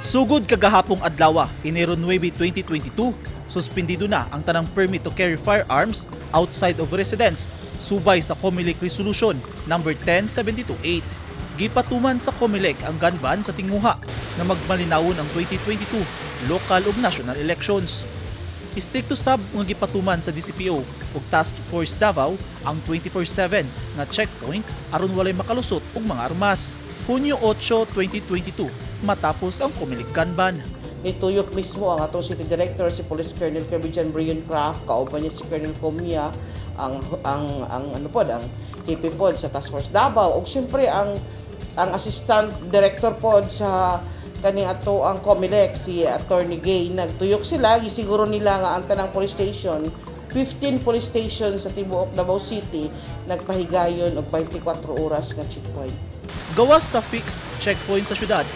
Sugod kagahapong adlaw, Enero 9, 2022, suspendido na ang tanang permit to carry firearms outside of residence subay sa COMELEC Resolution number 10728. Gipatuman sa COMELEC ang gun ban sa tinguha na magmalinawon ang 2022 local ug national elections. Istrikto sab nga gipatuman sa DCPO ug Task Force Davao ang 24/7 nga checkpoint aron walay makalusot og mga armas. Hunyo 8, 2022, matapos ang COMELEC gun ban. Nituyok mismo ang atong City Director, si Police Colonel Kirby Brian Craft, kauban niya si Colonel Comia, ang ano pod, ang KP pod sa Task Force Davao ug siyempre ang Assistant Director pod sa kani ato ang COMELEC, si Attorney Gay. Nagtuyok sila, gisiguro nila nga ang tanang police station, 15 police station sa tibuok Davao City, nagpahigayon og 24 oras nga checkpoint. Gawas sa fixed checkpoint sa syudad,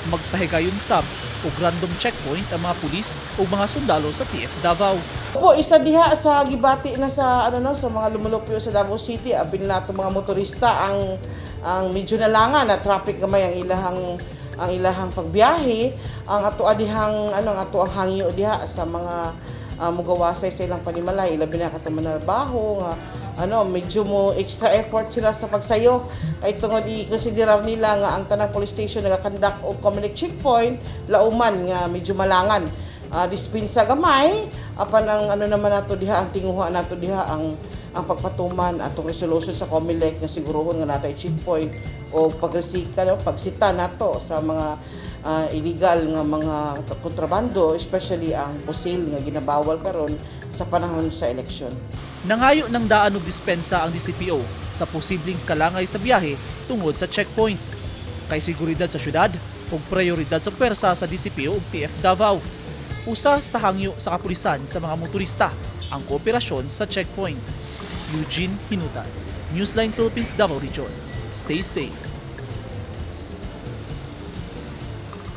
magpahigayon sab og random checkpoint ang mga pulis o mga sundalo sa TF Davao. Po, isa diha sa gibati na sa ano, no, sa mga lumulupyo sa Davao City, apil nato mga motorista, ang medyo nalangan na traffic gamay ang ilahang pagbiyahe. Ang ato dihang ano, ang ato ang hangyo diha sa mga mugawasay sa ilang panimalay, ilabi na katong manarbaho nga ano, medyo mo extra effort sila sa pagsayo kay tungod i-considerar nila nga ang tanang police station nagakandak og COMELEC checkpoint, lauman nga medyo malangan, dispensa gamay. Apan ang ano naman nato diha, ang tinguha nato diha, ang pagpatuman atong resolution sa COMELEC nga siguruhon nga natay checkpoint o pagresika, no, pagsita nato sa mga illegal nga mga kontrabando, especially ang pusil nga ginabawal karon sa panahon sa eleksyon. Nangayo ng daan og dispensa ang DCPO sa posibleng kalangay sa biyahe tungod sa checkpoint. Kay seguridad sa syudad ug prioridad sa pwersa sa DCPO ug TF Davao. Usa sa hangyo sa kapulisan sa mga motorista ang kooperasyon sa checkpoint. Eugene Hinutan, Newsline Philippines Davao Region. Stay safe.